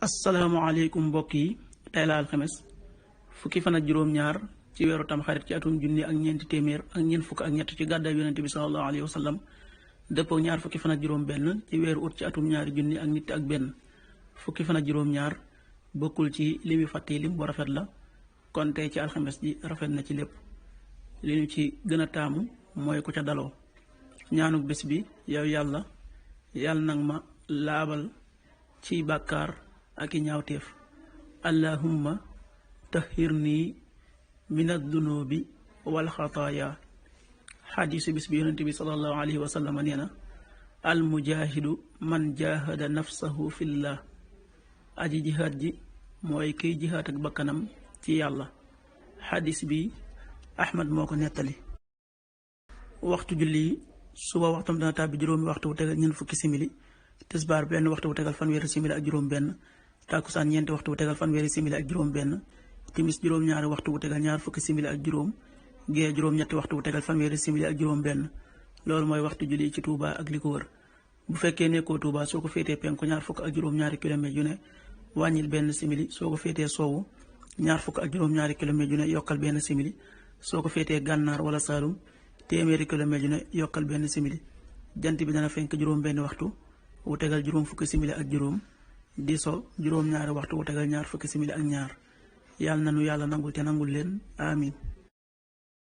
asalaamaaleykum mbokk yi tey la alxames fukki fan ak juróom-ñaar ci weeru tamxarit ci atum junni ak ñeenti téeméer ak ñeent fukk ak ñett ci gàddaay yonente bi sallallahu alayhi wa sallam dëppoo ñaar fukki fan ak juróom-benn ci weeru ut ci atum ñaari junni ak nit ak benn fukki fan ak juróom-ñaar bokkul ci limi fàtte lim bu rafet la kon tey ci alxames ji rafet na ci lépp li ñu ci gën a taamu mooy ku ca daloo ñaanuk bés bi yow yàlla nag ma laabal ci bàkkaar ak i ñaawteef allahumma tahhir nii min addunubi wal xataaya xadiisu bis bi yonente bi sallallahu alayhi wa sallam nee na al mujahidu man jahada nafsahu fillah aji jihaad ji mooy kiy jihaad ak bakkanam ci yàlla xadiis bi ahmad moo ko nettali. waxtu julli suba waxtam dana tàbbi juróomi waxtu wu tegal ñeent fukki simili, tisbaar benn waxtu wu tegal fanweeri simili ak juróom benn, tàkkusaan ñeenti waxtu wu tegal fanweeri simili ak juróom benn, timis juróom-ñaari waxtu wu tegal ñaar fukki simili ak juróom, gee juróom-ñetti waxtu wu tegal fanweeri simili ak juróom benn. loolu mooy waxtu julli ci Touba ak li ko wër. bu fekkee nekkoo Touba soo ko féetee penku ñaar fukk ak juróom-ñaari kilomètre yu ne wàññil benn simili, soo ko féetee soowu ñaar fukk ak juróom-ñaari kilomètre yu ne yokkal benn simili, soo ko féetee gànnaar wala Saalum téeméeri kilomètre yu ne yokkal benn simili. jant bi dana fenk juróom benn waxtu wu tegal juróom fukki simili ak juróom, di so juróom-ñaari waxtu wu tegal ñaar fukki simili ak ñaar. yàlla na nu yàlla nangul te nangul leen amin.